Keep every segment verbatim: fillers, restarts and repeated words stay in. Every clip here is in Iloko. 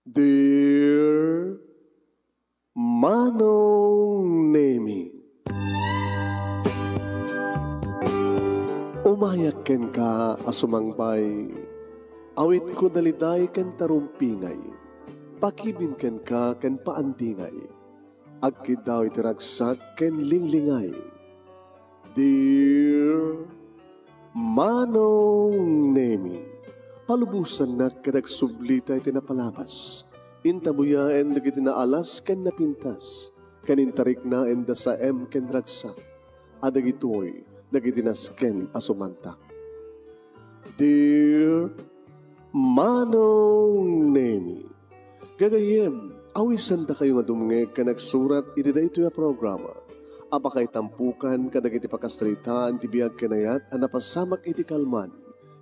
Dear Manong Nemi, umayak kenka a sumangbay, awitko daliday ken tarumpingay, pakibin kenka ken paandingay, agkiddaw iti ragsak ken linglingay. Dear Manong Nemi, palubosannak ket agsublita iti napalabas. Intabuyaen dagiti naalas ken napintas, ken intariknaen da saem ken ragsak, a dagitoy dagiti nasken a sumantak. Dear Manong Nemi, gagayyem, awisandakayo nga dumngeg ken agsurat iti daytoy a programa a pakaitampukan kadagiti pakasaritaan ti biag ken ayat a napasamak iti kalman,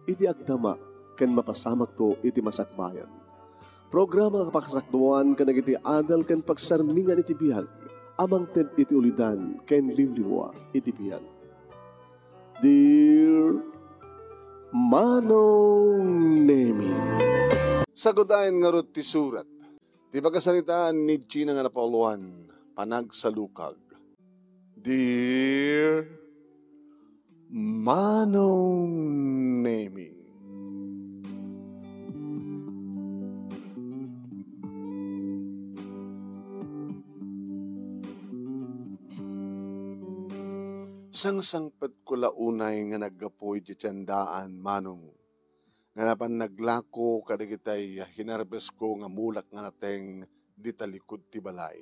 iti agdama, ken mapasamakto iti masakbayan. Programa nga pakasakduan kadagiti adal ken pagsarmingan iti biag a mangted iti ulidan ken liwliwa iti biag. Dear Manong Nemi. Sagudayen ngarud ti surat. Ti pakasaritaan ni Gina nga napauluan, panagsalukag. Dear Manong Nemi. Sangsangpetko la unay nga naggapu iti tiendaan, Manong, nga napan naglako kadagitay hinarbestko nga mulak nga nateng di talikod ti balay.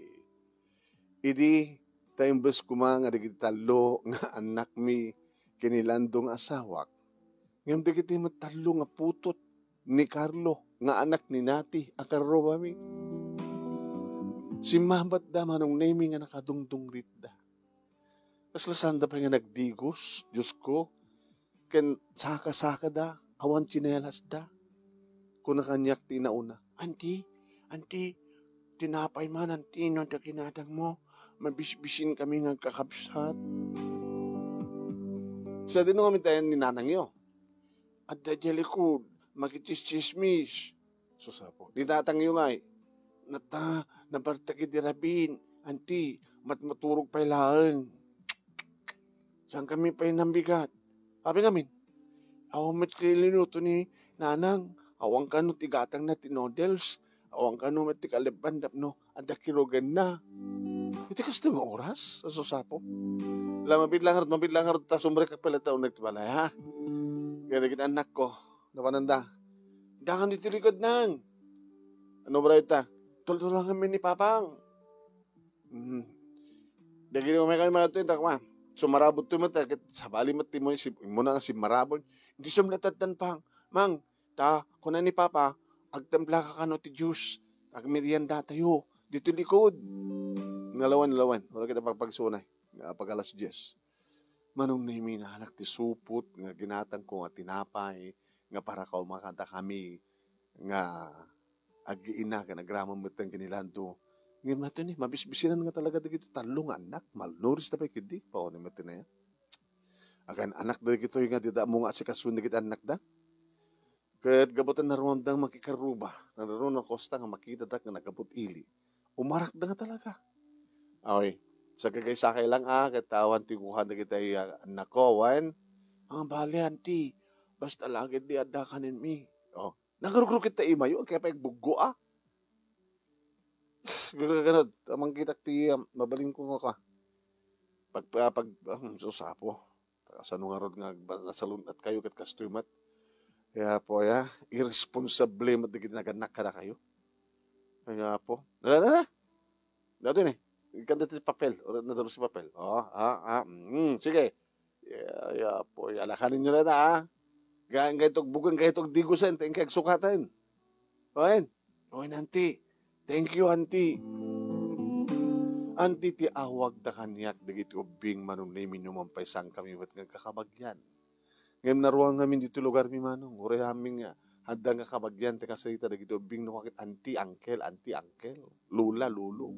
Idi ta imbes koma nga dagiti tallo nga annakmi ken ni Lando nga asawak, ngem dagiti met tallo nga putot ni Carlo nga anak ni Nati a karrubami. Simmabatda, Manong Nemi, nga nakadungdungritda. Kasla saanda pay nga nagdigos, Diosko, ken saka-sakada, awan tsinelasda. Kuna kaniak ti inauna, "Anti, anti, tinapay man, anti, no, ta kinatangmo, mabisbisin kami nga agkakabsat." Sadino kami tayan ni nanangyo? Adda idiay likod, makitsismis. Sus, Apo. Ni tatangyo ngay, nata, nabartak idi rabin, anti, matmaturog pay laeng. Saan kami pay nambigat? Apay ngamin? Awan met ti linuto ni Nanang, awan kano ti gatangna ti noodles, awan kano met ti kalebban tapno adda kirugenna. Iti kastoy nga oras, a sus, Apo. La, mabit lang ngarud, mabit lang ngarud, ta sumrekak pay latta uneg ti balay, ha? Kaya dagiti annakko, napananda. Dangan iti likod, Nang. Ano ba ita? Tultulangan mi ni Papang. Mm. Dagiti umay kami mga tuwi, takma. Sumarabot to met, ket sabali met ti mo, si, mo na nga simmarabot. Di sumlatatdan, Pang. Mang, ta, kuna ni Papa, agtemplaka kano ti juice. Agmerienda tayo. Dito likod. Nalawan, nalawan. Wala kita pagpagsunay. Nga pag alas dies. Manong Nemi, naanak ti supot nga ginatangko nga tinapay, nga para kaumakada kami, nga aggiina ken agraman metten ken ni Lando. Ngem natoni, mabisbisinan nga talaga dagiti tallo nga annak, malnourished pay ketdi, pauni metten aya. Agan anak dagitoy nga dida ammo nga asikasoen dagiti annakda. Ket gapu ta naruamda nga makikarruba, naruno kosta nga makitada nga nagabut ili. Umarakda nga talaga. Awi, sagagaysakay lang a, ket awan ti kuhan dagiti, ah, annakko, wen? Ah, bale, anti, basta lagid di adda kaninmi. Oh, nagrugrukit ta imayo, kaya pay agbuggo, ah. Gagagano, ta mangkitak ti, ah, mabalin ko nga ka. Pag, ah, pag, ah, hmm, sus, Apo. Kasano ngarud nga agba-, nasalun-at kayo ket kastoy met? Kaya po, ya, irresponsable met dagiti nagannak kadakayo. Kaya po. Ala, ala, ala. Dati ni, ikanda ti papel. Ura na ti papel. Oh, ah, ah, mm, sige. Ya, ya po, ya, alakanin nyo na ta, ah. Gaan kayo tog bugan kayo tog digusen, tain kayo agsukaten. Oen? Oen, Auntie. Thank you, Auntie. Auntie, ti awagda kaniak dagiti ubbing, Manong Nemi, no man pay saan kami met nga agkakabagian. Ngem naruangamin ditoy lugarmi, Manong. Uray amin nga adda nga kabagian ti kasarita dagiti ubbing no ket auntie, uncle, auntie, uncle, lola, lolo.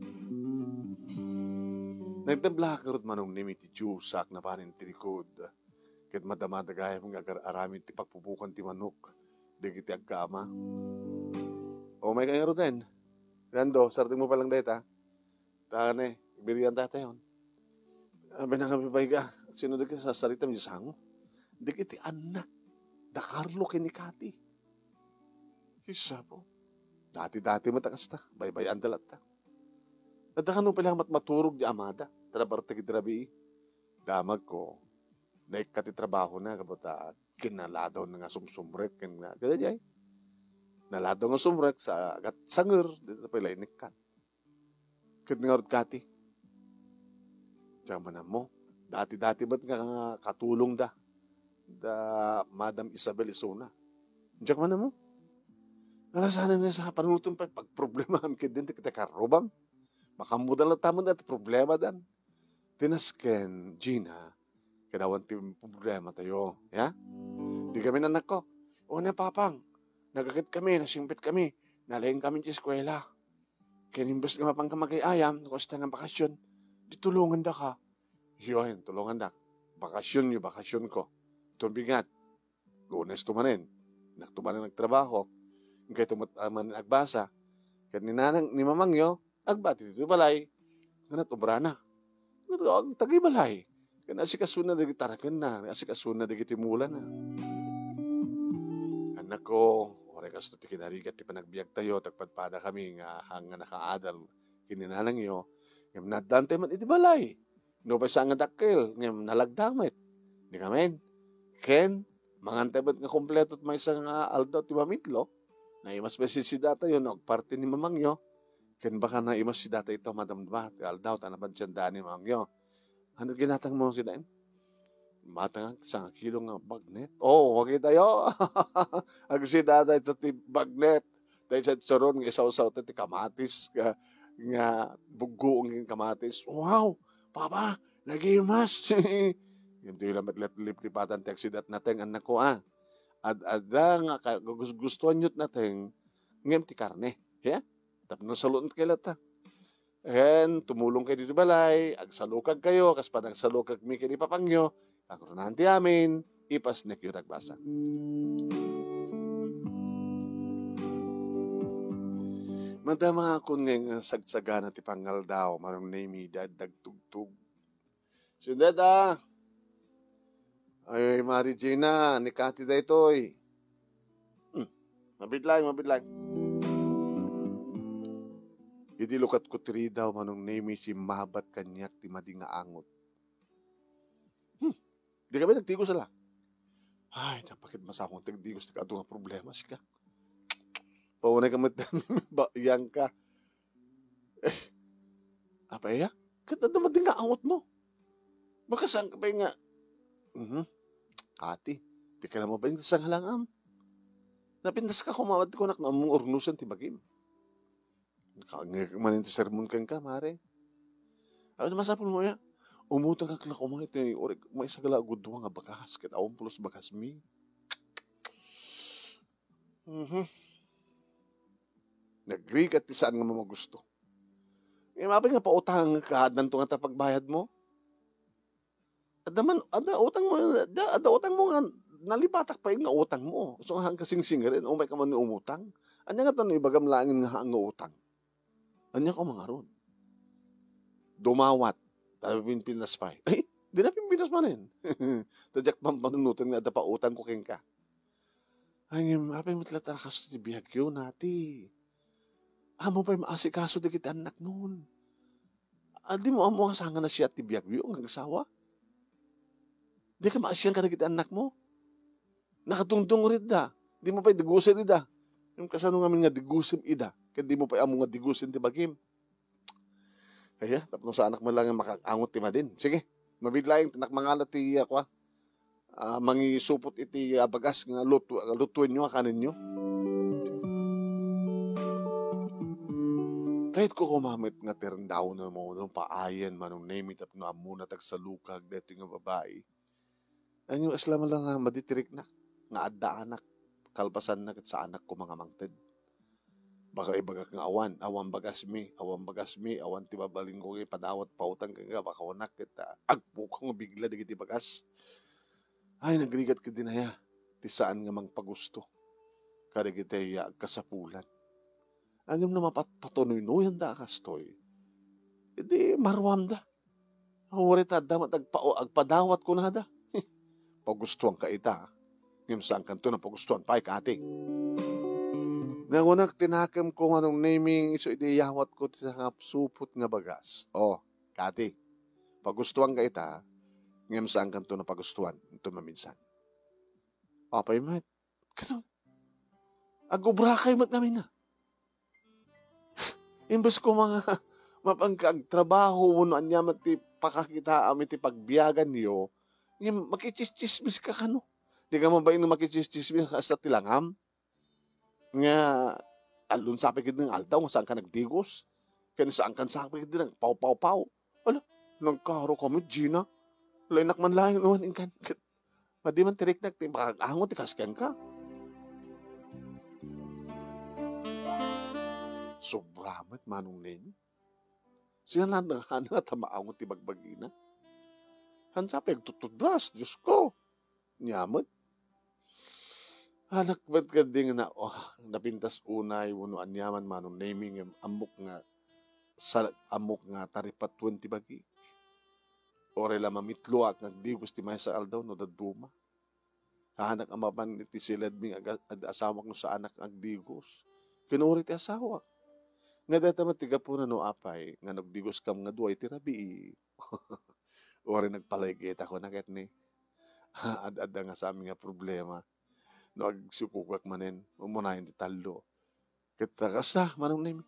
Nagtemplak ngarud, Manong Nemi, ti juice-ak napanen ti likod. Ket madamada gayam nga agar-aramid ti pagpupukan ti manok dagiti agkama. O, may kayo ruten. Rando, sartingmo pa lang dayta. Ta ne, birian ta tayon. Abi na nga, baybay ka. Sino di ka sa sarita, mi sango? Di kiti anak. Da Carlo ken ni Kati. Isa po. Dati-dati met a kasta. Baybay-an da latta. Adda kano pala mat maturog di amada. Trabar ta kiti rabii. Damag ko. Naikkat ti trabaho na, kabata kinaladaw na nga sumsumrek, ken nga, kada jay. Naladaw nga sumrek sa agat sanger, di na pala inikkat. Ket ngarud kati. Diak man ammo. Dati-dati met nga katulong da. Da Madam Isabel Isuna. Diak man ammo. Alasanan nga sa panulutong pa pagproblemahan ket din ti kita karubam. Makamudan lang tamon dati problema dan. Tinasken, Gina, kadawan ti problema tayo. Ya? Di kami nanakko. O na, Papang. Nagaket kami, nasingpet kami. Nalaing kami ti eskwela. Ken imbes nga mapan ka magay-ayam, no kasta nga bakasyon, di tulongan da ka. Iyo, ayan, tulongan da. Bakasyon yo, bakasyon ko. Tumbigat. Lunes to manen. Naktumanan nagtrabaho. Kay tumat-, ah, manen agbasa. Ken ni nanang, ni mamangyo, agbati dito balay. Nga natubrana. Nga agtagay balay. Ken asikasuna dagiti tarakenna, asikasuna dagiti mulana. Annakko, uray kasto ti kinarigat ti panagbiag tayo, tagpadpada kami nga hang nga nakaadal ken ni nanangyo, ngem naaddan tayo man iti balay. No, pay saan nga dakkel, ngem nalagda met. Di ngamin. Ken, mangan tayo met nga kompleto ti maysa nga aldaw ti mamitlo, naimas pay si, si datayo no agparti ni mamangyo, ken baka naimas si datayo ito madamdama ti aldaw ta napansianda ni mamangyo. Ano ginatang mo, si Dain? Matang sanga kilo nga bagnet. Oh, makita yo. Agsida da ito ti bagnet. Dahil sa tsuron nga isawsaw ti kamatis nga, nga buggoong nga kamatis. Wow! Papa, nagimas! Hindi lang matliplipatan ti aksidat nateng, anak ko, ah. Ad-, adda nga ka-, gus-, gustuhan yo't nateng, ngem ti karne. Ya? Tapno salunod kay lata. Ken, tumulong kayo dito balay, agsalukag kayo, kas panagsalukag mi ken ni papangyo, agrunahan ti amin, ipasnek yo dagbasa. Madama akon nga sagsagana ti pangaldaw, Manong Nemi, dagtugtog. Sindeta! Ay, Mari Gina, ni Kati daytoy. Hmm, mabitlang, mabitlang. Idi lukatko ti ridaw, Manong Nemi, simmabat kaniak ti madi nga angot. Hmm, di kami nagtigos, ala? Ay, napakit masakong tagdigos ti kaadu nga problema, sika. Paunay ka met, ba, yang ka. Eh, apay, ya? Ket adda met nga angot mo. Makasaan ka pay nga, mhm. Ati, di ka na mabain sa sangalangam. Napintas ka kumawad ko nak no among urnusan ti bagim. Ka-, nga manen ti sermon kenka, mare. Ano masapul mo ya? Umutang ka kla kumay, ti, ori, may sagala agudwa nga bakas, ket awan pulos bakas mi. Mhm. Nagrigat ti saan nga mamagusto. Ngem apay nga pautang ka, addanto nga ta pagbayad mo? Adda man, adda utang mo, adda, adda utang mo nga nalipatak pay nga utang mo. So, nga kasingsingirin, umay ka man ni umutang. Anya nga tano ibagam laeng nga haan nga utang? Anya ka mangarod? Dumawat. Tabi pinpinas pay. Ay, di na pinpinas manen. Tadyak pampanunutan nga adda pa utang ko kenka. Ay, ngem, apay met la ta kasto ti biagyo, nati? Amo pay maasikaso dagiti annakmon. Adda mo ammo nga saan nga nasiat ti biagyo nga agsawa? Di ka maasian kadagiti annakmo? Nakatungtong ida. Di mo pay digusen ida. Yung kasano ngamin nga digusen ida? Ket di mo pay ammo nga digusen ti bagim. Aya, tapno saanak man lang nga makaangot ti madin. Sige, mabidlaeng ti nakmangala ti, ah, kua, ah, mangisupot iti, ah, bagas nga lutu-, lutuenyo, a kanenyo. Kayatko koma met nga ti rendaw no, no paayen, Manong Nemi, tapno ammona ti agsalukag daytoy nga babai. Ania, kasla man lang nga madi ti riknak, nga adda anak, kalpasanna ket saanak koma nga mangted. Baka ibagak nga awan, awan bagasmi, awan bagasmi, awan ti mabalinko nga ipadawat pautang kenka, baka awanak ket, ah, agpukong bigla dagiti bagas. Ay, nagrigat ket dinaya ti saan nga mangpagusto kadagiti, ah, agkasapulan. Ngem no mapat-, patunoynoyanda a kastoy, idi maruamda. Uray ta adda met agpa-, agpadawat kunada. Pagustuanka ita, ngem saankanto napagustuan pay, Kati. Nangunak ti nakemko, Manong Nemy, isu idi iyawatko ti sangapsupot nga bagas. O, Kati, pagustuanka ita, ngem saankanto napagustuan inton maminsan. Apay met? Kano? Agubrakay met ngamin a. Imbes koma nga mapanka agtrabaho wenno ania met ti pakakitaam iti pagbiaganyo, ngem makitsistsismis ka kano? Di ka mabain nga makitsistsismis kasta ti langam? Nga tallo sapay ketdi nga aldaw nga saanka nagdigos, ken saanka sapay ketdi nagpawpawpaw. Ala, nagkaaro kami, Gina. Lainak man laeng no inkan. Ket madi man ti riknak ti makag-angot ti kaskenka. Sobra met, Manong Nemy. Siya lang nga hana ta maangot ti bagbagina. Hansa pay agtututbras, Diyos ko. Nia met. Anak met ketdi nga na-, oh, napintas unay wenno aniaman, Manong Nemy, ngem ammok nga sa-, ammok nga taripatuen ti bagik. Uray la mamitloak nga agdigos ti maysa nga aldaw no dadduma. Haanak a mapan iti siledmi nga aga-, ad-, asawak no saanak nga agdigos. Ken uray ti asawak. Nga dayta met ti gapuna no apay nga nagdigoskam nga dua iti rabii. Uray nagpalaygetak kunana ketdi. Ad-adda nga sami nga problema. No agsukogak manen, umunayen ti tallo. Ket ta kasta, Manong Nemy,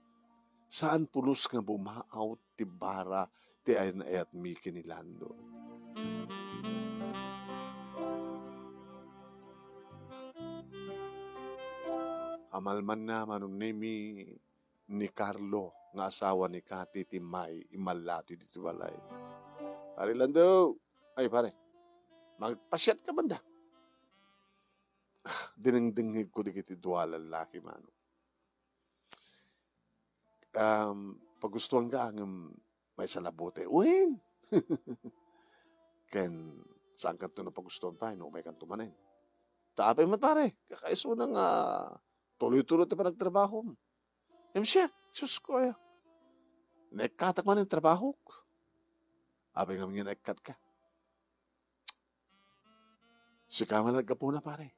saan pulos nga bumaaw ti bara ti ayan-ayatmi ken ni Lando. Kamalmanna, Manong Nemy, ni Carlo nga asawa ni Kati ti may immallatoy ditoy balay. Pare Lando! Ay, pare, magpasiat ka banda. Dinengdengngegko dagiti dua a lallaki, Manong. Um, pagustuanka ngem maysa la bote. Wen! Ken saankanto napagustuan pay no umaykanto manen. Ta apay met, pare, kakaisuna nga tuloy-tuloy ti panagtrabahom. Ngem siak, Diyos ko, aya. Naikkatak manen trabahok. Apay ngem nga naikkatka? Sika met laeng gapuna, pare.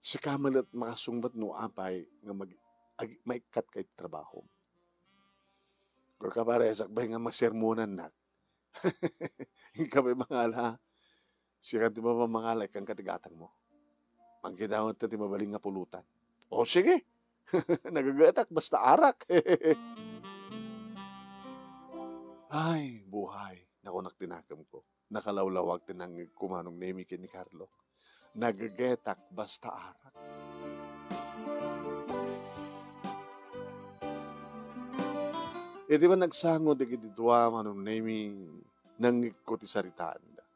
Sika met laeng makasungbat no apay nga mag-, ag-, maikkatka iti trabahom. Kunak, pare, sakbay nga masermonannak. Inka pay mangala. Sika ti mapamangala, ikkanka ti gatangmo. Mangkita met ti mabalin nga pulutan. O, sige. Nagagetak, basta arak. Ay, buhay. Nakunak ti nakemko. Nakalawlawag ti nangngegko, Manong Nemy, ken ni Carlo. Nagagetak basta arak. Iti man nagsango dagiti dua, Manong Nemy, nangngegko ti saritaanda.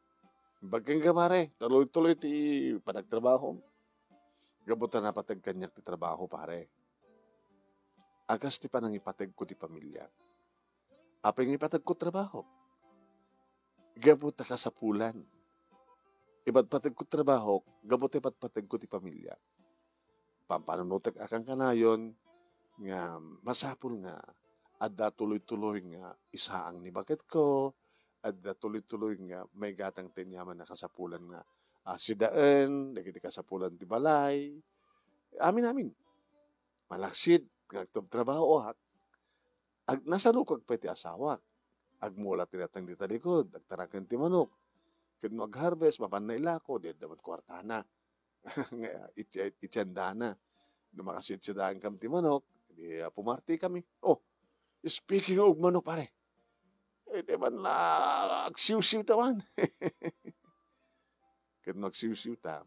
Imbag kenka, pare, tuloy-tuloy ti panagtrabahom. Gapu ta napateg kaniak ti trabaho, pare. A kas ti panangipategko ti pamiliak. Apay nga ipategko trabahok? Gapu ta kasapulan. Ipatpategko trabahok, gapu ta ipatpategko ti pamiliak. Pampanunotek a kankanayon nga masapul nga adda tuloy-tuloy nga isaang ni baketko, adda tuloy-tuloy nga maigatang ti aniaman a kasapulan nga, ah, sidaen dagiti kasapulan ti balay. Amin-amin. Malaksid nga agtrabtrabahoak, ag-, nasalukag pay ti asawak. Agmula ti nateng dita likud, agtaraken ti manok. Ket no ag-harvest, mapanna ilako, di adda met kuartana. Nga, itsa-, itiandana. No makasitsidaenkam ti manok, di, ah, pumartikami. Oh, speaking of manok, pare, iti man la, agsiwsiwta man. Ket no agsiwsiwta,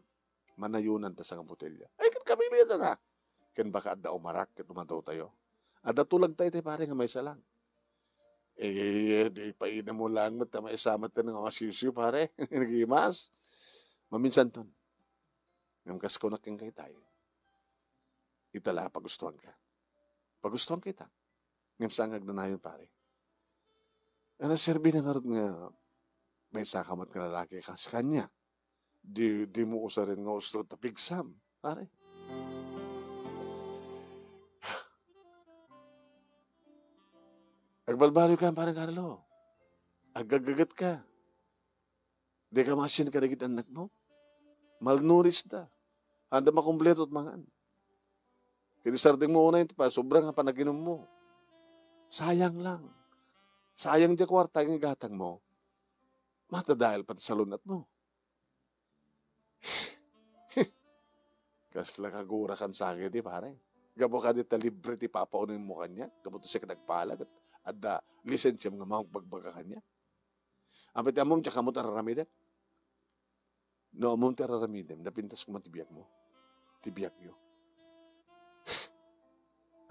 manayonanta sangbotelya. Ay, ket kabilianna. Ken baka adda umarak ket umadawtayo. Adda tulagta itay, pare, nga maysa lang. Eh, di painammo lang met ta maysa met nga masiwsiw, pare. Nagimas. Maminsanton. Ngem kas kunak kenka itay, ita la pagustuanka. Pagustuanka ita. Ngem saan nga agnanayon, pare. Ano, serbina ngarud nga maysaka met nga lalaki kas kaniak? Di, dimo usaren nga usto ta pigsam, pare. Agbalbaliwka, Pare Carlo. Aggaggagetka. Dika maasien kadagiti annakmo. Malnourished da. Haanda makumpleto ti mangan. Ket isardengmo unay ti pa-, sobra nga panaginummo. Sayang lang. Sayang diay kuarta nga igatangmo. Matadael pay ti salun-atmo. Kasla kagurakan sa akin di, pare. Gapu kadi ta libre ti papaunenmo kaniak, gapu ta siak nagpala, ket adda lisensiam nga mangbagbagbaga kaniak. Apay ti ammom, diak kamo ti ar-aramidek. No ammom ti ar-aramidem, napintas koma ti biagmo. Ti biagyo.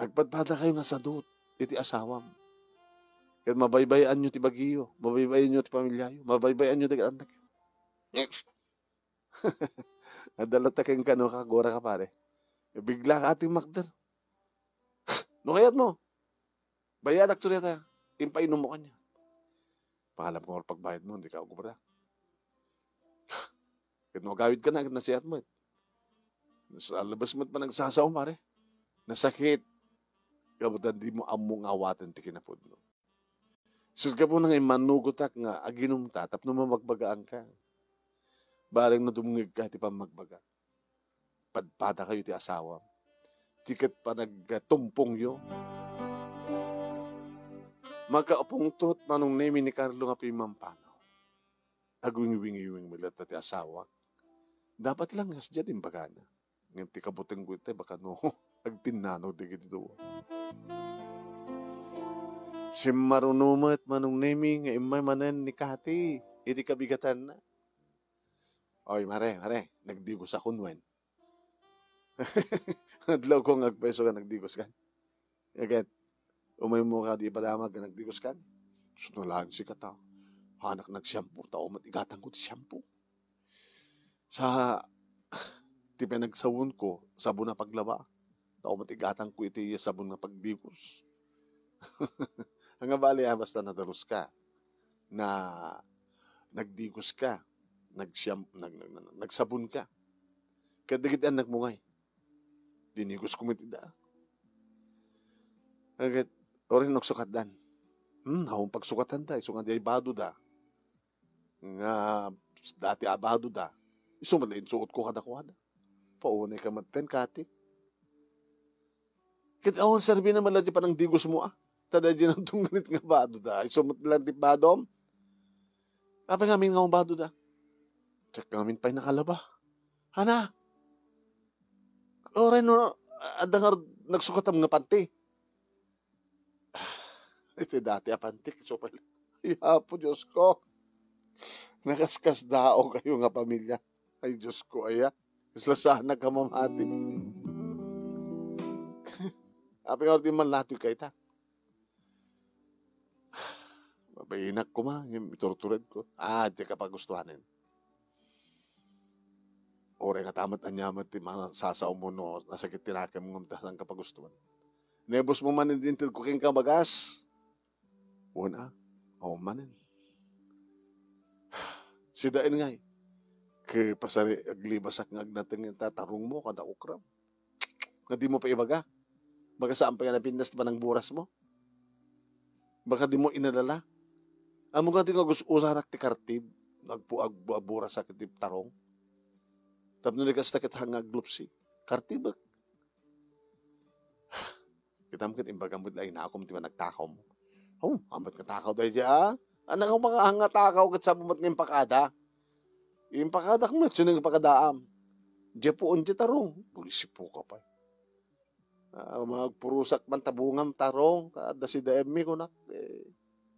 Agpadpadakayo nga sadut iti asawam. Ket mabaybay-anyo ti bagiyo, mabaybay-anyo ti pamiliayo, mabaybay-anyo dagiti annakyo. Adda latta kenka no kaguraka, pare. Bigla ka ating makder. No kayatmo, bayadak to dayta, impainummo kaniak. Paalam ko nga pagbayadmo, dika agobra. Ket no agawidka na, ket nasiatmo met. Sa labas met panagsasaom, pare. Nasakit. Gapu ta dimo ammo nga awaten ti kinapudno. Isu ti gapuna nga immanugotak nga aginumta tapno mabagbagaanka. Bareng no dumngegka iti pammagbagak, padpadakayo ti asawam. Ti ket panagtumpongyo. Makaupungtot, Manong Nemi, ni Carlo nga pimmampanaw. Agwingwingiwing met latta ti asawak. Dapat lang nga sadiay ti imbagana. Ngem ti kabutengko itay, baka no agtinnanaw dagiti dua. Simmaruno met, Manong Nemi, nga immay manen ni Kati iti kabigatanna. Oy, mare, mare, nagdigosakon wen. Adlaw ko nga agpayso nga nagdigoskan. Ket, umaymo kadi ipadamag nga nagdigoskan. Sus, no laeng sika ta. Hanak nagsiampo, ta umat igatangko ti siampo. Sa, ti panagsabonko, sabon a paglaba. Ta umat igatangko iti sabon nga pagdigos. Nga bali, ah, basta nadaluska. Na, nagdigoska. Nagsiam-, nag-, nag-, nag-, nagsabonka. Ket dagiti annakmo ngay, dinigosko met ida. Ket, uray no agsukatdan. Hmm, awan pagsukatanda, isu nga diay badoda. Nga dati a badoda. Isu met la insuotko kadakuada. Paunayka metten, Kati. Ket awan serbina met la ti panangdigosmo, a. Ta daydiay nagtungganit nga badoda. Isu met la ti badom. Apay ngamin nga badoda? Diak ngamin pay nakalaba. Hana? Uray no, adda nga nagsukatam nga panti. Iti dati a panti, isu pay la. Ay, Apo Diosko. Nakaskasdaokayo nga pamilia. Ay, Diosko, aya. Kasla saanak a mamati. Apay nga, di man latoy kayta. Mabainak koma, ngem iturturedko. Ah, diak kapagustuanen. Uray nga ta met ania met ti masasaom mo no nasakit ti nakem ngem ta saan kapagustuan. Naibusmo man idi intedko kenka bagas. Wen a, awan manen. Sidaen ngay. Ket pasari aglibasak nga agnateng ita tarongmo kada okram. Nga dimo pay ibaga. Baga saan pay nga napintas ti panangburasmo. Baka dimo inalala. Ammom kadi nga gus-, usarak ti kartib. Agpu-, agbu-, agburasak iti tarong. Tapno di kasta ket hanga aglupsi. Kartibek. Kitam ket imbagam ket la inakom ti panagtakaw. Oh, amat nga takaw daydiay, a? Anak, ako makahanga takaw ket sabo met nga impakada. Impakadak met, sino nga impakadaam? Diay puon ti tarong. Pagisipo ka pay. Ah, magpurusak man tabungam tarong, ta adda sidaemmi, kunak, eh,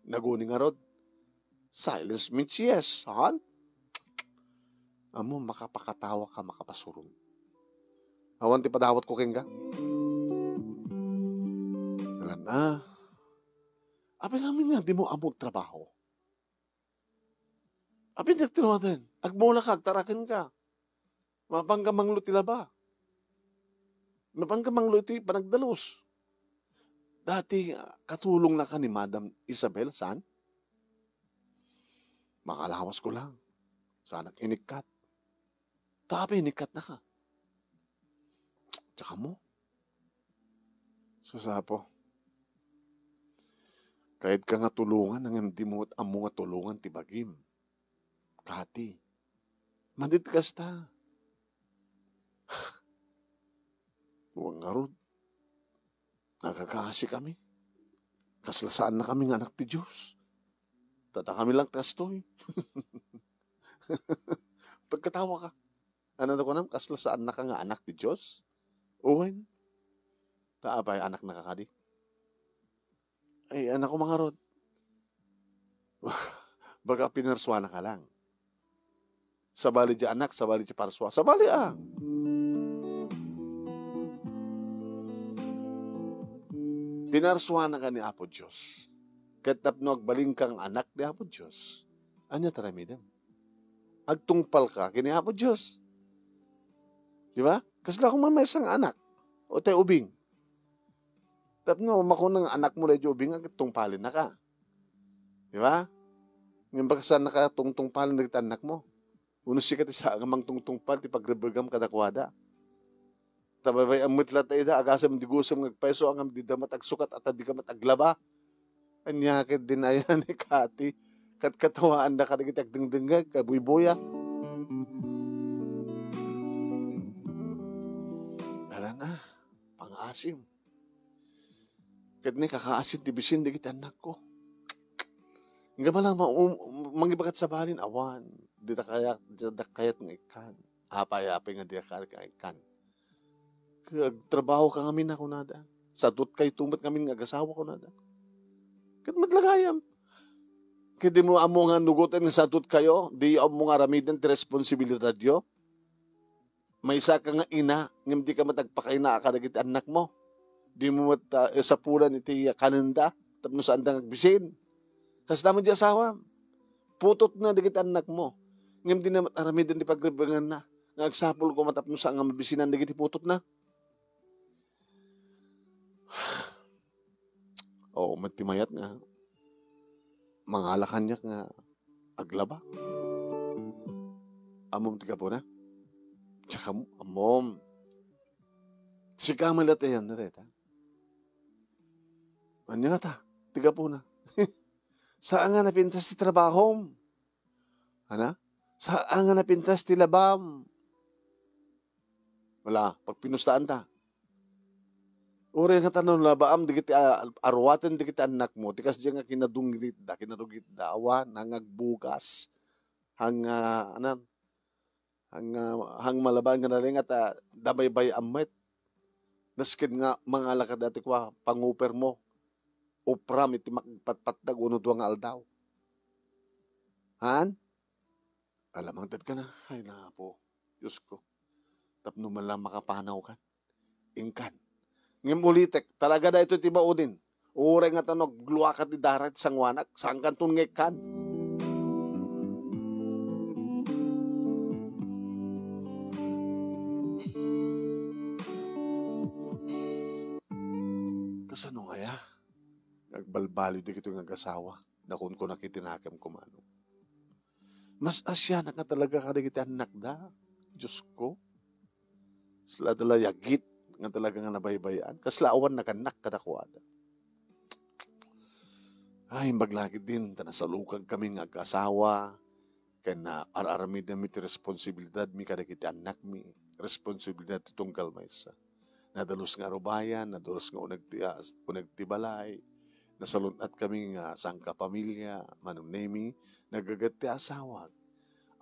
naguni ngarud. Silence means yes, han? Ammom, makapakatawa ka, makapasurong. Awan ti padawatko kenka. Alan, ah. Apay ngamin nga dimo ammo agtrabaho? Apay nga tinuaden? Agmula ka, agtaraken ka. Mapanka manglo ti laba. Mapanka manglo iti panagdalus. Dati, ah, katulong na ka ni Madam Isabel, saan? Makalawas ko lang. Saanak inikkat. Ta apay inikkat na ka? Tsaka mo? Sus, Apo. Kayatko nga tulongan, ngem dimo met ammo nga tulongan ti bagim. Kati, madi ti kasta. Wen ngarud, nagkakaasikami. Kasla saannakami nga anak ti Dios. Tadakami laeng ti kastoy. Pagkatawaka. Ania ti kunam, kasla saannaka nga anak ti Dios? Wen. Ta apay, anaknaka kadi? Ay, anakko ngarud. Baka pinarsuanaka lang. Sabali ti anak, sabali ti parsua. Sabali a. Pinarsuanaka ni Apo Dios. Ket tapno agbalinka nga anak ni Apo Dios, ania ti aramidem? Agtungpalka ken ni Apo Dios. Di ba? Kasla koma maysa nga anak, o tay ubing. Tapno makuna nga anakmo daydi ubing, agtungpalennaka. Di ba? Ngem baka saannaka tungtungpalen dagiti annakmo. Wenno sika ti saan nga mangtungtungpal ti pagrebregam kadakuada. Ta baybay-am met latta ida, agasem di gusem nga agpayso, ngem dida met agsukat, a ta dika met aglaba. Ania ket dinayan ni Kati, katkatawaanda kadagiti agdengdengngeg, kabuybuya. Alan a, pangaasim. Ket ni kakaasim ti bisin dagiti annakko. Ngem ala ma-, um, mangibagat sabalin, awan, dita kayat, dita kayat nga ikkan. Apay, apay nga dika kayat nga ikkan? Ket agtrabahoka ngamin a kunada. Sadutkayto met ngamin nga agasawa kunada. Ket met la gayam. Ket dimo ammo nga nugoten nga sadutkayo, di ammo nga aramiden ti responsibilidadyo. Maysaka nga ina, ngem dika met agpakaina kadagiti annakmo. Dimo met, ah, sapulan iti kanenda tapno saanda nga agbisin. Kasta met di asawam. Putotna dagiti annakmo. Ngem dina met aramiden ti pagrebrenganna nga agsapul koma tapno saan nga mabisinan dagiti putotna. Oo, met ti mayat nga mangala kaniak nga aglaba. Ammom ti gapuna? Diak am-, ammom. Sika met latta yan, dayta. Ania ngata ti gapuna? Saan nga napintas ti trabahom? Ana? Saan nga napintas ti labam? Wala, pagpinustaanta. Uray ngata no labaam dagiti, ah, aruaten dagiti annakmo, ti kasdiay nga kinadungritda, kinarugitda, awan, hang agbugas, hang, ah, anan, hang, ah, hang malabaen nga nalingat, ah, dabaybay-am met. Nasken nga mangala kada ti kua, pangupermo, upram iti makagpatpatdag wenno dua nga aldaw. Han? Alamangted ka na, ay, Apo, Diosko, tapno man lang makapanawkan. Inkan. Ngem ulitek, talaga daytoy ti maudin. Uray ngata no agluaka ti dara ti sanguanak, saankanton nga ikkan. Kasano ngaya? Agbalbaliw dagitoy nga agasawa. Nakunkunak iti nakemko, manong. Mas asianak nga talaga kadagiti annakda. Diosko. Kasla da layagit nga talaga nga nabaybay-an. Kasla awan nagannak kadakuada. Ay, imbag la ketdin, ta nasalukagkami nga agkasawa, ken, ah, ar-aramidmi ti responsibilidadmi kadagiti annakmi, responsibilidad ti tunggal maysa. Nadalus nga arubayan, nadalus nga uneg ti, ah, uneg ti balay, nasalun-atkami nga sangkapamilya, Manong Nemi, nagaget ti asawak.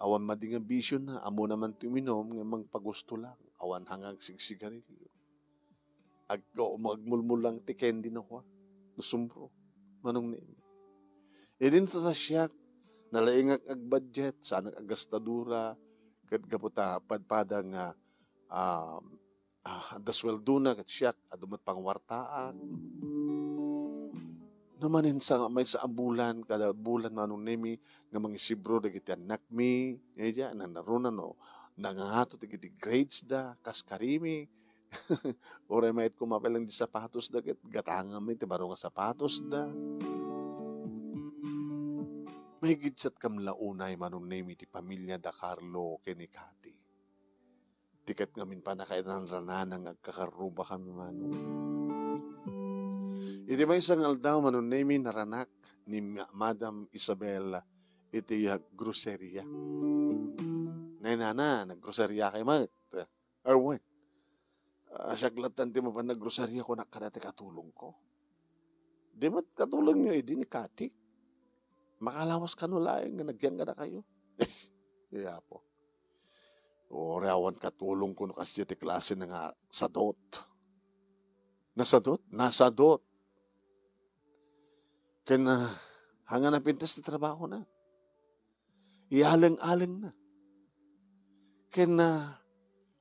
Awan madi nga bisiona, ammona man ti uminum nga mangpagusto lang, awan hang agsigsigarilio. Ag-, o, agmulmulang ti candy no kua, no sumbro, Manong Nemi. Idin sa siak, nalaingak agbudget, saanak agastadura, ket gapu ta padpada nga, ah, ah, adda suweldona ket siak, adu met pangwartaak. No manen sa maysa a bulan, kada bulan, Manong Nemi, nga mangisibro dagiti annakmi, eh, dia, nanaruna no, nangangato dagiti grades da, kas karimi. Uray mayat koma pay lang di sapatos da, ket gatanganmi ti baro nga sapatos da. Maigidsatkam la unay, Manong Nemi, ti pamilya da Carlo ken ni Cathy. Ti ket ngamin pannakairanranana nga agkakarrubakami, manong. Iti maysa nga aldaw, Mano Nemi, naranak ni Ma-, Madam Isabel iti groceria. Nay, nana, naggroceria kayo met? Awan. Ah, siak latta ti mapan naggroceria, kunak kada ti katulongko. Di met katulongyo idi ni Kati? Makalawas kano laeng nga nagyan kadakayo. Iya po. Uray awan katulongko no kasdiay ti klasena nga sadot. Nasadot? Nasadot. Ken, ah, haan nga napintas ti trabahona. Ialeng-alengna. Ken, ah,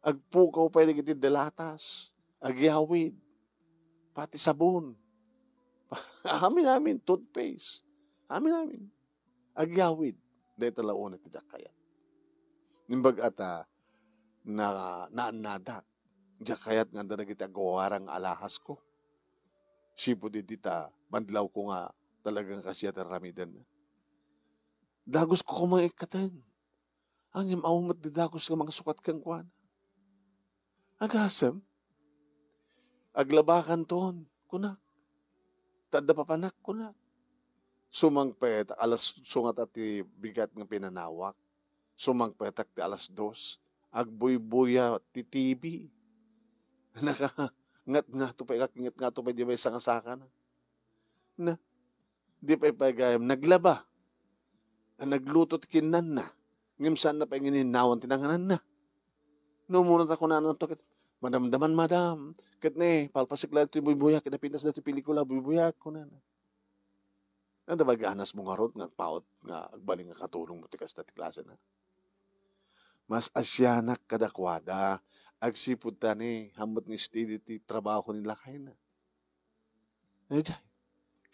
agpukaw pay dagiti dalatas, agyawid, pati sabon. Amin-amin, toothpaste. Amin-amin. Agyawid. Dayta la unay ti diak kayat. Imbag a ta, na, naannadak. Diak kayat nga adda dagiti agwawarang nga alahasko. Sipud idi ta, madlawko nga talaga nga kasdiay ti aramidenna. Dagusko koma nga ikkaten. Ngem awan met ti dagus nga mangsukat kenkuana. Agasem, aglabakanton, kunak. Ta adda papanak, kunak. Sumangpet, alas, sungata ti bigat nga pinanawak. Sumangpetak ti alas dos. Agbuybuya ti T V. Naka, ngat-ngato pay, ngat-ngato pay di may sangasakana. Na, di pay pay gayam naglaba. Nagluto ti kinnanna. Ngem saanna pay nga ininnawan ti nangananna. No umuna ta kunana to ket, "Madamdaman, madam. Ket ne, palpasek la ti buybuyak, napintas da ti pelikula, buybuyak," kunana. Anda ba ganasmo ngarud nga agpaut nga agbalin nga katulongmo ti kasta ti klasena? Mas asianak kadakuada, agsipud ta ni, hammet nga steady ti trabaho ni lakayna. Daydiay,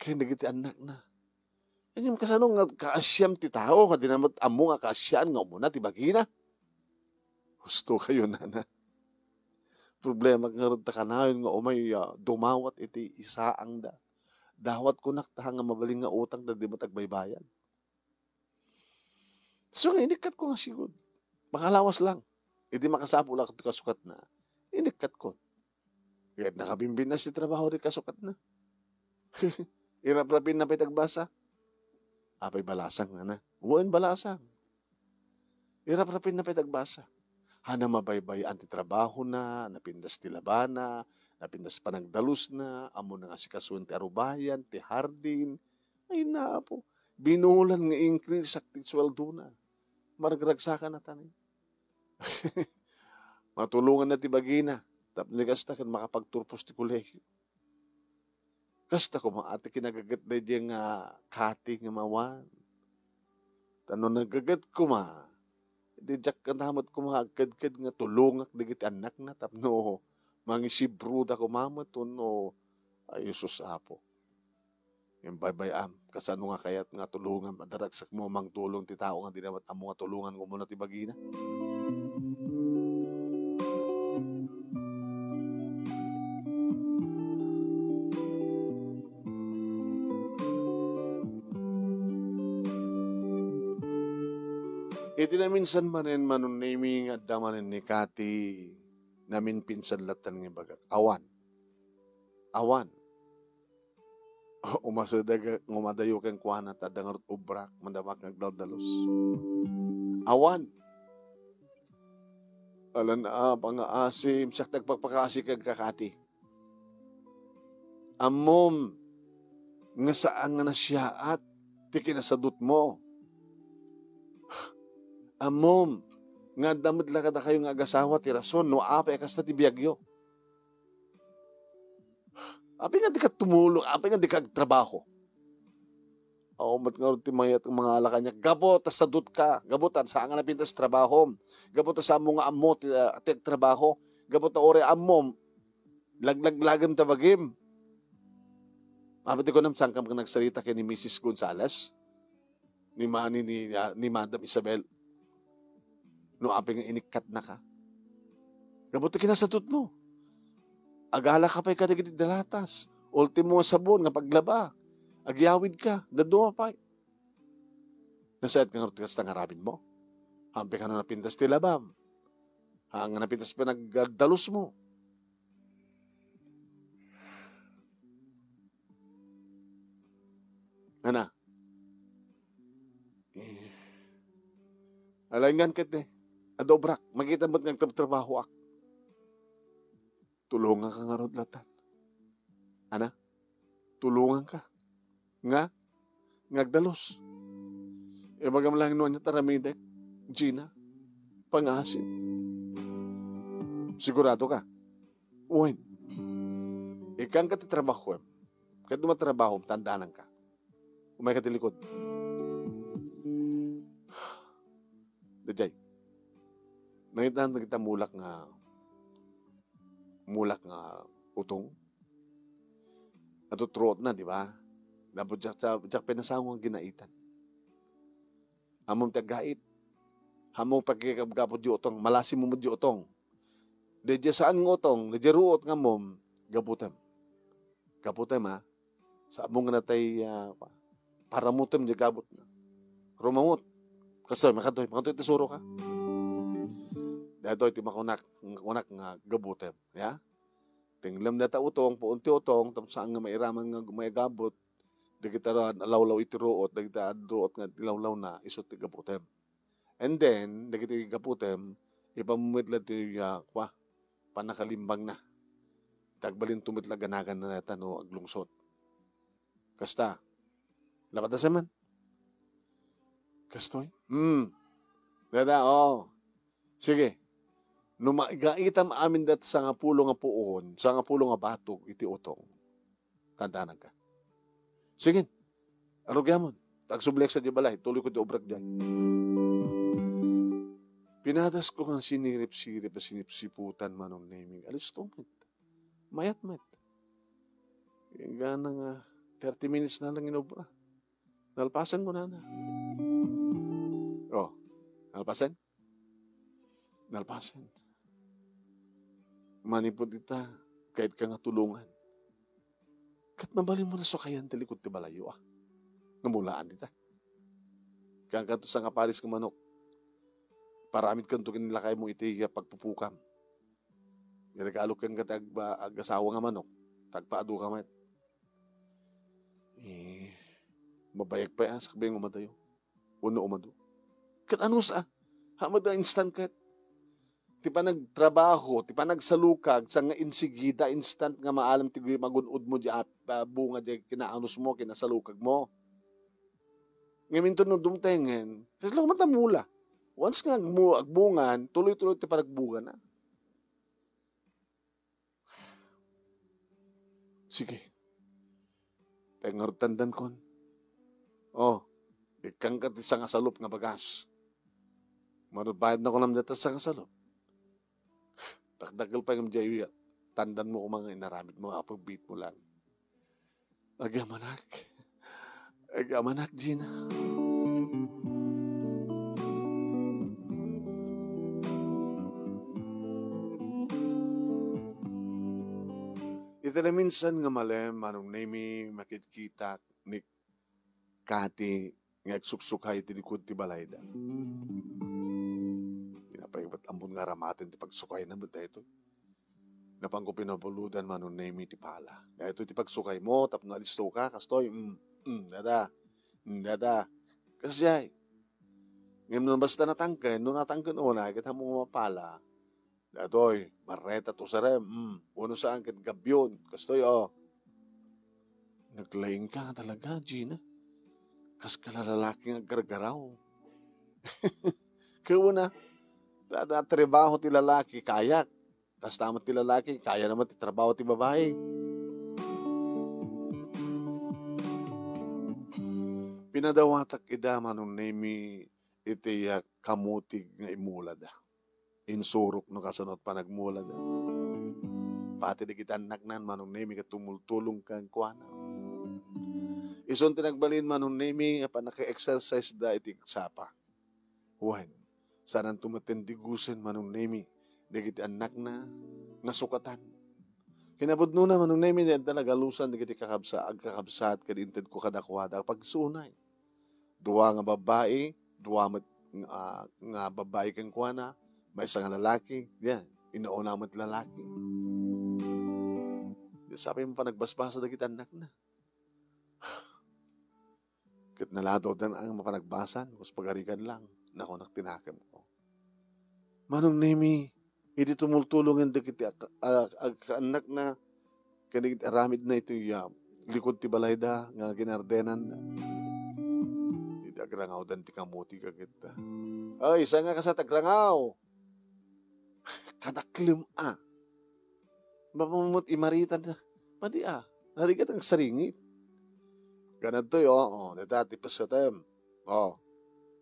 ken dagiti annakna. Ngem kasano nga kaasiam ti tao nga di na met ammo nga kaasian nga umuna ti bagina? Husto kayo, nana. Problema ngarud ta kanayon nga umay, ah, dumawat iti isaangda. Dawat kunak ta nga mabalin nga utang ta di met agbaybayad. So nga, inikkatko nga sigud. Makalawas lang. Idi makasapul ako ti kasukatna, inikkatko. Ket nakabimbinnas ti trabaho ti kasukatna. Iraprapinna pay ti agbasa. Apay balasang, nana? Wen, balasang. Iraprapinna pay ti agbasa. Haan a mabaybay-an ti trabahona, napintas ti labana, napintas panagdalusna, ammona nga asikasoen ti arubayan, ti hardin. Ay, napo. Binulan nga increase-ak ti sueldona. Maragragsakan a tanem. Matulonganna ti bagina. Tapno kasta ket makapagturpos ti kolegio. Kasta koma ti kinagaget daydiay nga Kati nga mawan. Ta no nagaget koma, di diak kanamet koma agkedked nga tulongak dagiti annakna tapno mangisibruda koma met wenno, ay, Jesus, Apo. Ngem baybay-am, kasano nga kayat nga tulongam a daragsak mo mangtulong ti tao nga di na met ammo nga tulongan nga umuna ti bagina? Iti naminsan manen, Mano Nemi, nga adda manen ni Kati, naminpinsan lattan nga ibagak. Awan. Awan. Umasideg nga umadayo kenkuana, ta adda ngarud obrak, madama nga agdaldalus. Awan. Alan a pangaasim, siak ti agpakpakaasi kenka, Kati. Ammom nga saan nga nasiaat ti kinasadutmo. Ammom nga adda met la kadakayo nga agasawa ti rason no apay a kasta ti biagyo. Apay nga dika tumulong, apay nga dika agtrabaho? Awan met ngarud ti mayat nga mangala kaniak, gapu ta sadutka, gapu ta saan nga napintas trabahom, gapu ta saanmo nga ammo ti, ah, ti agtrabaho, gapu ta uray ammom, laglaglagem ta bagim. Apay ti kunam, saan ka nagsarita ken ni Misis Gonzales? Ni ma-, ni, ni, ah, ni Madam Isabel? No apay nga inikkatnaka? Gapu ti kinasadutmo. Agala ka pay kadagiti dalatas. Ultimo nga sabon nga paglaba. Agyawid ka. Dadduma pay. Nasayaat ka ngarud ti kasta nga aramidmo? Haanpay kano napintas ti labam. Haan nga napintas panag-, agdalusmo. Ana? Eh, alaengan ket, eh, adda obrak. Makita met nga agtrabtrabahoak. Tulonganka ngarud, latan. Ana? Tulonganka. Nga? Nga agdalus. Ibagam laeng no ania ti aramidek, Gina. Pangaasim. Sigurado ka? Wen. Ikkanka ti trabahoem. Ket no matrabahom, tandananka. Umayka ti likod. Daydiay. Nangitdan dagita mulak nga, mulak nga utong. Natutruotna, di ba? Dapat diak, diak pinasango nga ginaitan. Ammom ti aggait. Ammom pakikapgapod di utong. Malasim mo di utong. Daydiay saan nga utong, daydiay ruot nga ammom, gabutem. Gabutem, ha? Sa ammom nga natay, ah, paramutem di gabutna. Rumamut. Kastoy, makadtoy, makadtoy ti suroka. Daytoy ti makunak, makunak nga gabutem, ya? Tenglem dayta utong, puon ti utong, tapno saan nga mairaman nga maigabut, dagita alawlaw iti ruot, dagita ruot nga ilawlawna, isu ti gabutem. And then, dagiti gabutem, ipammutla ti, ah, kwa, pannakalimbangna. Ti agbalinto met la ganaganna dayta no aglungsot. Kasta. Napatasa man. Kastoy? Hmm. Dada, oo. Sige. No maigaitam amin dayta sangapulo nga puon, sangapulo nga batog iti utong. Tandananka. Sige. Arugiamon. Agsubliak sa di balay. Tuloyko ti obrak diay. Pinadasko nga sinirip-sirip a sinipsiputan, Manong Neming. Alisto met. Mayat met. Inggana nga thirty minutes na lang inobra. Nalpasen ko na na. Oh, nalpasen? Nalpasen. Manipud ita, kayat ka nga tulongan. Ket mabalin mo na sukayan ti likod ti balayyo, ah. Nga mulaan ita. Kaya kanto sa nga paris nga manok. Paramid kanto ken lakay mo iti, ah, pagpupukam. Iregalo ken kat agba-, agasawa nga manok. Tagpaadu ka met. Eh, mabayag pay a, sakbay nga umadayo. Wenno umadu. Ket anus a? Hamet a instant ket. Ti panagtrabaho, ti panagsalukag, sa nga insigida, instant nga maalam ti magun-od mo di ap-, ah, bunga di kinaanus mo, kinasalukag mo. Ngem inton no dumtengen, kasla man ta mula. Once nga agmu-, agbungan, tuloy-tuloy ti panagbungana. Sige. Tay ngarud tandankon. Oh, ikkanka ti sangasalup nga bagas. Mano bayad na kunam deta sangasalup. Dakdakkel pay ngem diay tandan mo koma nga inaramid mo, apo, bit mo lang. Agyamanak. Agyamanak, Gina. Iti naminsan nga malem, Manong Nemi, makitkitak ni Kati nga agsuksukay iti likud ti balayda. Pinapaibat ammon nga aramaten ti pagsukayna met daytoy. Napanko pinabulodan, Manong Nemi, ti pala. Daytoy ti pagsukaymo tapno alisto ka, kastoy. Mm, mm, dada. Mm, dada. Kasdiay. Ngem no basta natangken, no natangken unay, ket ammom nga mapala. Daytoy, barreta to sarem. Mm, wenno saan ket gabion. Kastoy, oh. Naglaing ka talaga, Gina. Kas ka lalaki nga aggargaraw. Kaya na, dada trabaho ti lalaki, kayak. Kasta met ti lalaki, kaya naman ti trabaho ti babae. Pinadawatak ida, Manong Nemi, iti, ah, kamutig nga imulada. Insurok no kasano ti panagmulada. Pati dagiti annakna, Manong Nemi, ket tumultulong kenkuana. Isun ti nagbalin, Manong Nemi, a pannaka-exercise da iti sapa. Wen, saananto met ti digosen, Manong Nemi, dagiti annakna nga sukatan. Kinapudnona, Manong Nemi, adda nagalusan dagiti kakabsa-, agkakabsat ket intedko kadakuada a pagsuonay. Dua nga babbai, dua met, ah, nga babbai kenkuana, maysa nga lalaki, yan, inauna met lalaki. Di sapay mo panagbasbasa dagiti annakna. Naladaw dan ang mapanagbasan, kas pagarigan lang, nakunak tinakemko. Manong Nemi, idi tumultulongen dagiti ak-, a-, agkaannakna, ken dagiti aramidna iti, ah, likod ti balayda nga ginardenanna. Idi agrangawdan ti kamuti kagitta. Ay, saan nga kasat agrangaw? Kadaklem a. Mapamamut imaritan na. Madi a. Narigat ang saringit. Ganadtoy, oo. Deta, ti pesetem. Oo.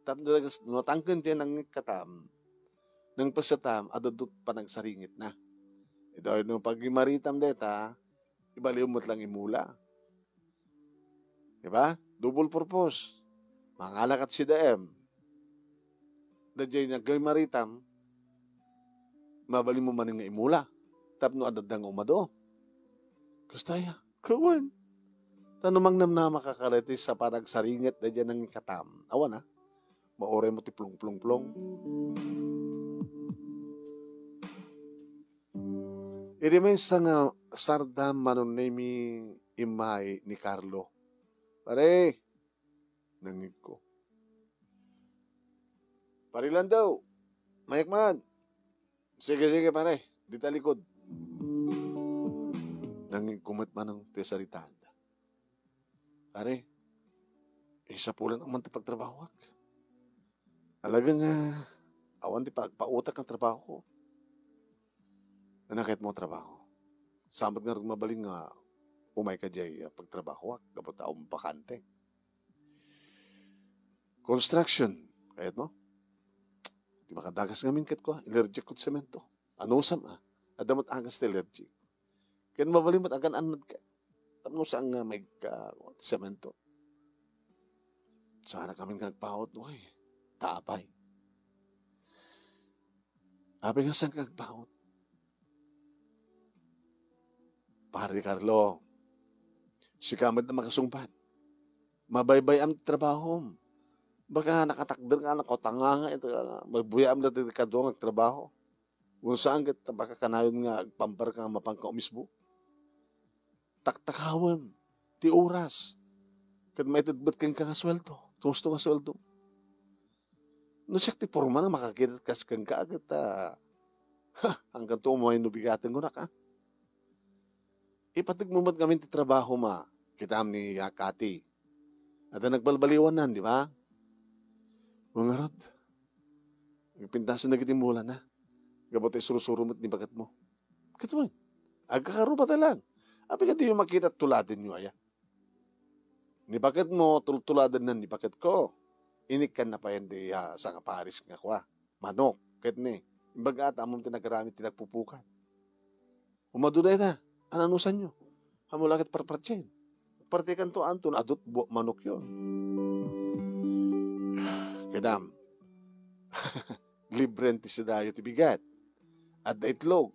Tapno dagas, no tangken ti nangikkatam. Nang pesetam, adadot panagsaringit na. Ito, no pag imaritam deta, ibaliw mo lang imula. Di ba? Double purpose. Mangalakat si D M. Daydiay nga aggaw imaritam, mabalin mo manen nga imula. Tapno adda nga umado. Kasta ya, kawan. Ta no mangnamnama ka kadaytoy sa panagsaringet daydiay nangikatam. Awan, ah. Mauray mo ti plong, plong, plong. Idi maysa nga sardam, Manong Nemi, immay ni Carlo. "Pare," nangngegko. "Pare Lando, mayat man." "Sige, sige, pare. Dita likod." Nangngegko met manong ti saritaanda. "Pare, isapulan man ti pagtrabahoak. Alaga nga awan ti pagpautak nga trabaho. Ano kayat mo trabaho? Saan met nga mabalin nga umay ka diay, ah, pagtrabahoak, gapu ta awan bakante." "Construction, kayat mo?" "Ti makadagas ngamin ket kua, allergic ko ti semento. Anusam, ah. Adda met agas ti allergic. Ken mabalin met agan-annad ka. Tapno saan nga maigka ti semento." Saan ngamin nga agpaut, uy. Ta apay. Apay nga saan ka agpaut? Pare Carlo, sika met a makasungbat. Mabaybay-am ti trabahom. Baka nakatakder nga anak ko, tanga nga ito, mabuyaam dati kadua nga agtrabaho. Wen saan ket baka kanayon nga agpambar ka nga mapan ka umisbo. Taktakawem ti oras. Ket maited met kenka nga sueldo. Ti usto nga sueldo. No siak ti porma na makakita kas kenka ket, ah, ha, angkanto umay no bigaten kunak, ah. Ipateg mo met ngamin ti trabaho ma. Kitam ni Yakati. Adda nagbalbaliwannan, di ba? Ngarud, agpintasen dagiti mula na. Gapu ta isuro-suro met ni baketmo. Ket wen, agkakaruba ta lang. Apay nga diyo makita tuladenyo aya? Ni baketmo, tultuladenna ni baketko. Inikkanna payen di, ah, sangaparis nga kua. Manok, ket ni, imbaga ta ammom ti nagaramid ti nagpupukan. Umadu dayta, ananusanyo? Ammom la ket parpartien. Partikanto anton adut buak manokyon. Kedam. Libren ti sidayo ti bigat. Adda itlog.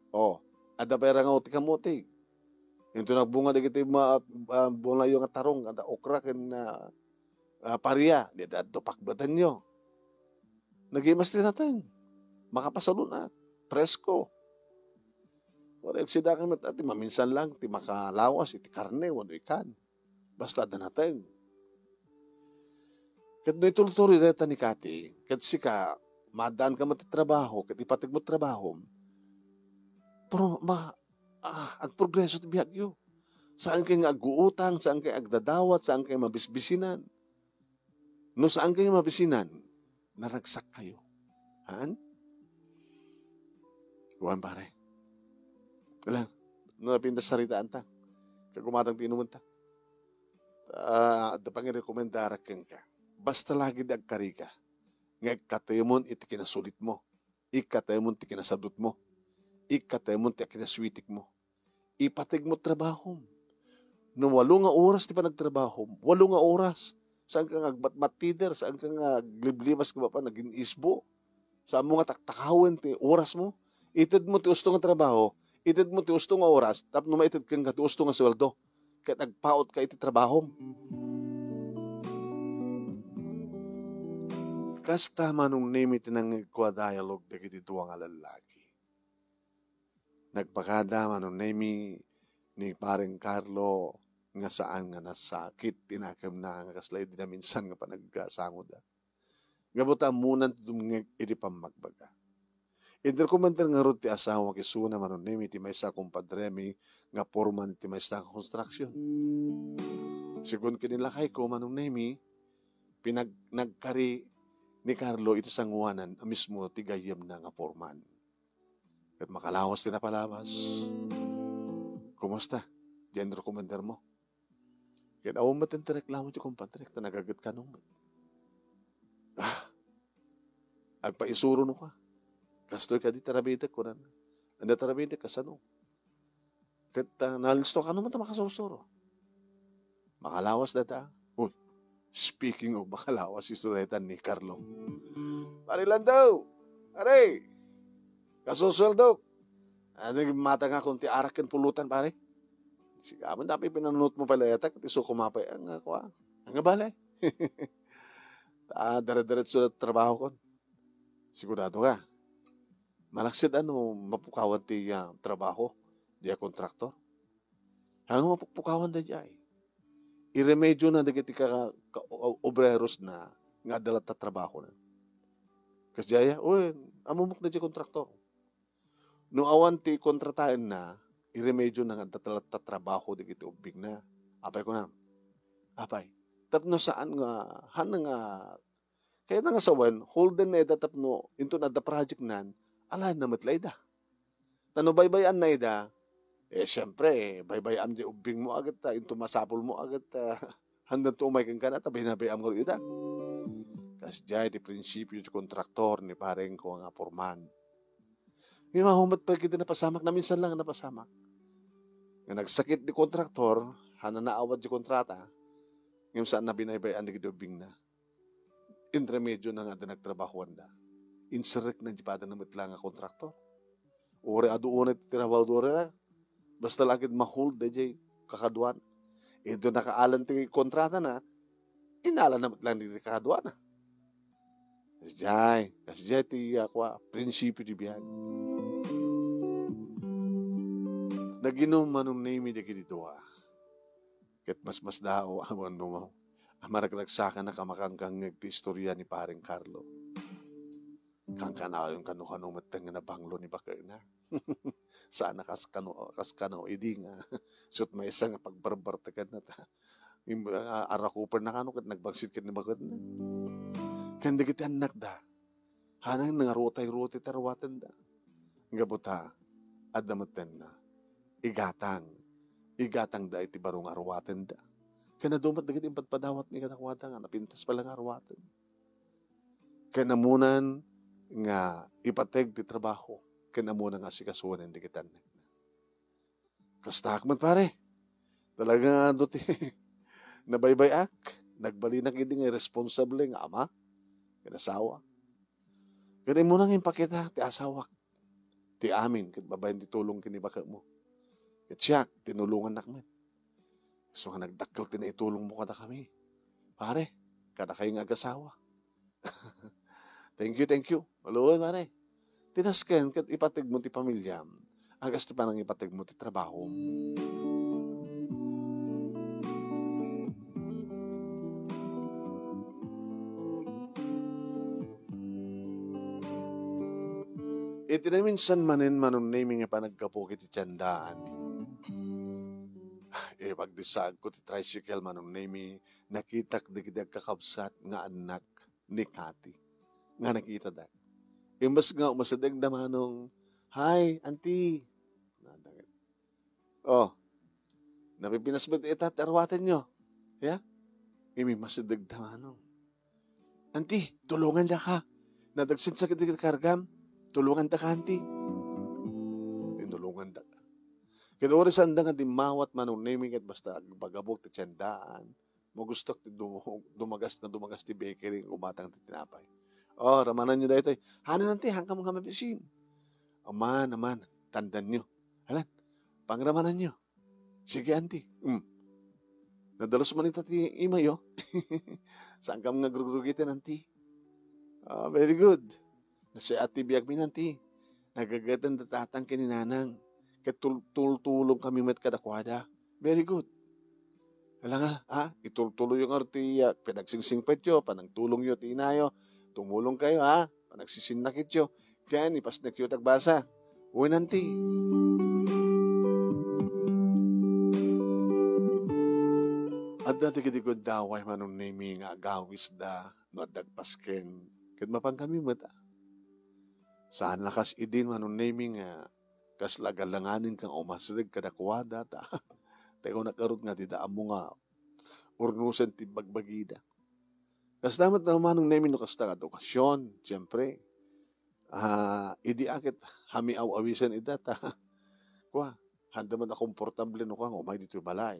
O, adda pay rangaw ti kamuti. Inton nagbunga dagiti ma-, ah, bungayo nga tarong, adda okra ken, ah, ah, paria, di adda pakbetanyo. Nagimas ti nateng. Makapasalun-at. Presko. Wala agsidakan met, ati maminsan lang ti makalawas iti karne wenno ikan. Basta adda nateng. Ket no itultuloy dayta ni Kati, ket sika, maaddaanka met ti trabaho, ket ipategmo ti trabahom, pro-, ma-, ah, agprogreso ti biagyo. Saan kay nga agguutang, saan kay agdadawat, saan kay mabisbisinan. No saan kay mabisinan, naragsak kayo. Haan? Kuan, pare. Alam, no napintas saritaan ta. Kagumatang ti inuman ta. Ah, adda pangirekomendarak kenka. Basta lagi di agkarika. Nga ikkatemon iti kinasulitmo. Ikkatemon ti kinasadutmo. Ikkatemon ti kinaswitikmo. Ipategmo trabahom. No walo nga oras ti panagtrabahom, walo nga oras. Saan ka nga agmatmatider, saan ka nga agliblimas ka pa naging isbo. Saan mo nga taktakawen ti oras mo. Ited mo ti usto nga trabaho, ited mo ti usto nga oras, tapno maited kenka ti usto nga sueldo. Ket agpaot ka iti trabahom. Kasta Manong Nemi ti nangngegko a dialogue dagiti dua nga lallaki. Nagbagada Manong Nemi ni Pareng Carlo nga saan nga nasakit ti nakemna nga kasla idi naminsan nga panagsangoda. Nga buta, ammonan ti dumngeg idi pammagbaga. Inrekomendar ngarud ti asawa ken isuna, Manong Nemi, ti maysa a kumpadremi nga foreman iti maysa a construction. Segun ken ni lakayko, Manong Nemi, pinag-, nagkari ni Carlo iti sangoanan a mismo ti gayyemna nga foreman. Ket makalawas ti napalabas. Kumusta? Diay rekomendarmo? Ket awan met ti reklamo ti kumpadrek, ta nagaget kano met. Ah, agpaisuro no ka. Kastoy kadi ti aramidek, kunana. Ania ti aramidek, kasano? Ket, ah, nalisto kano met a makasursuro. Makalawas dayta. Uy, speaking of makalawas, istoryaetan ni Carlo. Pare Lando! Pare! Kasusueldok! Ano, matangakon ti arak ken pulutan, pare? Sigamen da pinanunotmo pay la dayta, ket isu koma pay nga kua. Nga bale. Ah, dire-diretso na trabahokon. Sigurado ka? Malaksid ano, mapukawan ti, ah, trabaho, diay kontraktor? Haan nga mapukpukawan daydiay? Iremedio na dagiti ka-, ka-, o-, obreros na nga adda latta trabahona. Kasdiay, uy, ammomok na diay kontraktor. No awan ti kontrataenna, iremedio na nga adda latta trabaho dagiti ubbingna. Apay kunam? Apay, tapno saan nga, haan nga, kayatna nga sawen, holden na ida tapno inton adda project nan, alaenna met la ida. Ta no baybay-anna ida, eh, siempre, baybay-am diay ubbingmo a ket, ah, inton masapulmo a ket, ah, haandanto umay kenka ta binabay-am ngarud ida. Kasdiay ti prinsipio ti kontraktor ni parengko nga foreman. Ngem awan met pay ket napasamak, naminsan lang napasamak. Nga nagsakit ti kontraktor, haan a naawat ti kontrata, ngem saan a binaybay-an dagiti ubbingna. Inremedio na nga adda nagtrabahoanda. Inserrekna diay padana met la nga kontraktor. Uray adu unay ti trabahadorna, basta la ket ma-hold daydiay kakaduana. Inton nakaalan ti kontratana, inalana met la dagiti kakaduana. Kasdiay, kasdiay ti, ah, kua, prinsipio ti biag. Naginum Manong Nemi dagiti dua. Ket masmasdaaw a wenno a maragragsakan a kamakangkangngeg ti istoria ni Pareng Carlo. Kankanayon kano-kano metten nga nabanglo ni baketna. Saan a kas kano, kas kano idi nga sut maysa nga pagbarbartekanna ta im-, a-, arakupenna kano ket nagbangsit ken ni baketna. Ken dagiti annakda, haan a nangarutay-rutay ti aruatenda. Gapu ta, adda metten nga igatang. Igatangda iti baro nga aruatenda. Ken adu met dagiti impadpadawatmi kadakuada nga napintas pay la nga aruaten. Ken ammonan nga ipateg ti trabaho. Ken ammona nga asikasunen dagiti annakna. Kastaak met, pare. Talaga nga adu ti nabaybay-ak. Nagbalinak idi nga irresponsable nga ama ken asawa. Ket immuna nga impakita ti asawak ti amin ket babaen ti tulong ken ni baketmo. Ket siak, tinulongannak met. Isu nga nagdakkel ti naitulongmo kadakami, pare, kadakayo nga agasawa. Thank you, thank you. Maluon, pare. Ti nasken ket ipategmo ti pamiliam, agas ti panangipategmo ti trabahom. Iti naminsan manen, Manong Nemi, nga panaggapu iti tiendaan, ipagdisaagko ti tricycle, Manong Nemi, nakitak dagiti agkakabsat nga annak ni Kati nga nakitadak. Imbes nga umasideg da manong, "Hi, auntie." Nadaget. "Oh, napipinas met ita ti aruatenyo." Ya? Imimmasideg da manong, "Auntie, tulongandaka. Nadagsen sakit dagiti kargam. Tulongandaka, auntie." Tinulongandaka. Ket uray saanda nga dimmawat, Manong Nemi, ket basta agbagabok ti tiendaan. Magustok ti dum-, dumagas na dumagas ti bakery nga umatang ti tinapay. "Oh, ramananyo daytoy." "Hanan, auntie, hankam nga mabisin." "Aman, aman, tandanyo. Alan, pangramananyo." "Sige, auntie." "Hmm. Nadalus man ita ti imayo." "Saankam nga grugrugiten, auntie." "Ah, very good. Nasayaat ti biagmi, auntie. Nagageten da tatang ken ni nanang. Ket tul-, tultulongkami met kadakuada." "Very good." Ala nga, ha? Itultuloyo nga ti, ah, panagsingsimpetyo, panagtulongyo ti inayo, tumulong kayo, ha? Panagsisinnakityo, ken ipasnekyo ti agbasa. Wenno ti. Adda ti gundaway Manong Nemi nga agawisda no adda agpasken, ket mapan kami met, ah. Saan la kas idin Manong Nemi nga kasla agalanganen ka nga umasdeg kadakuada, ta, ta kunak ngarud nga dida ammo nga urnosen ti bagbagida. Kasta met Manong Nemi no kasta nga okasyon, siyempre. Ah, idi a ket hamiaw-awisen ida ta, kua, haanda met a komportable no kua nga umay ditoy balay.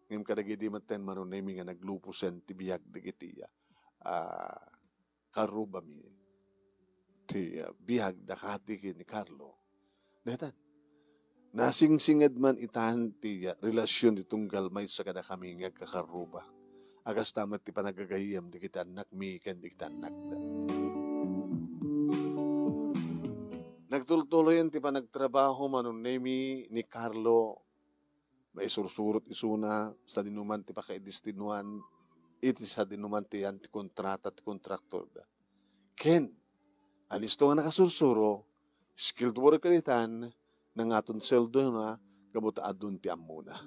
Ngem kadagidi metten Manong Nemi nga nagluposen ti biag dagiti, ah, karrubami ti, ah, biag da Kati ken ni Carlo. Daytan, nasingsinged man itan ti, ah, relasion ti tunggal maysa kadakami nga agkakarruba. A kasta met ti panagagayyem dagiti annakmi ken dagiti annakda. Nagtultuloyen ti panagtrabaho Manong Nemi ni Carlo. Maisursurot isuna, sadinuman ti pakaidestinuan, iti sadinuman ti yan ti kontrata ti kontraktorda. Ken, alisto nga nakasursuro, skilled worker itan, nangaton sueldo nga gapu ta adun ti ammona.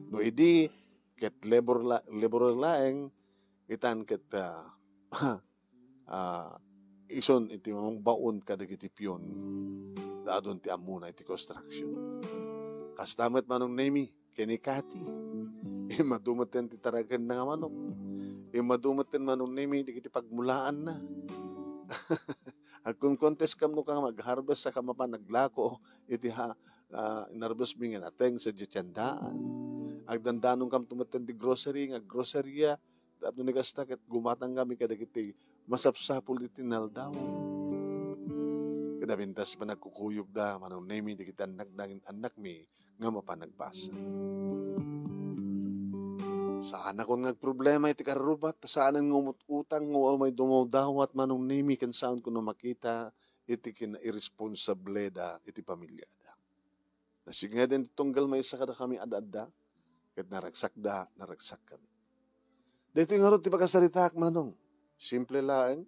No idi, ket labor la-, laborer laeng, itan ket, ah, ah, isun iti mamangbaon kadagiti pion, ta adun ti ammona iti construction. Kasta met Manong Nemi, ken ni Kati. Immadu metten ti taragenna nga manok. Immadu metten Manong Nemi dagiti pagmulaanna. Agkunkunteskam no ka nga mag-harvest saka mapan aglako iti ha-, ah, inarbesmi nga nateng sadiay ti andaan. Agdandanonkam metten ti grocery nga aggroceria, tapno ni kasta ket gumatanggami kadagiti masapsapul iti naldaw. Ket napintas panagkukuyogda Manong Nemi dagiti annakda ken annakmi nga mapan agbasa. Saanakon nga agproblema iti karruba, ta saanen nga umut-utang nga umay dumawdawat Manong Nemi ken saanko no makita iti kinairesponsableda iti pamiliada. Nasingeden ti tunggal maysa kadakami ad-adda, ket naragsakda, naragsakkami. Daytoy ngarud ti pakasaritaak, Manong. Simple laeng,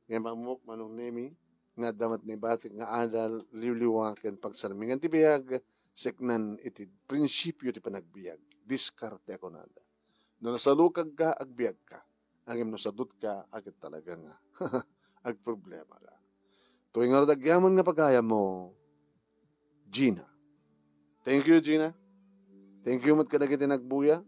ngem ammok, Manong Nemi, nga adda met naibatik nga adal, liwliwa, ken pagsarmingan ti biag, seknan iti prinsipio ti panagbiag. Diskarte a kunada. No nasalukagka, agbiagka. Ngem no sadutka, a ket talaga nga agproblemaka. Toy ngarud agyaman nga pagayammo, Gina. Thank you, Gina. Thank you met kadagiti nagbuya.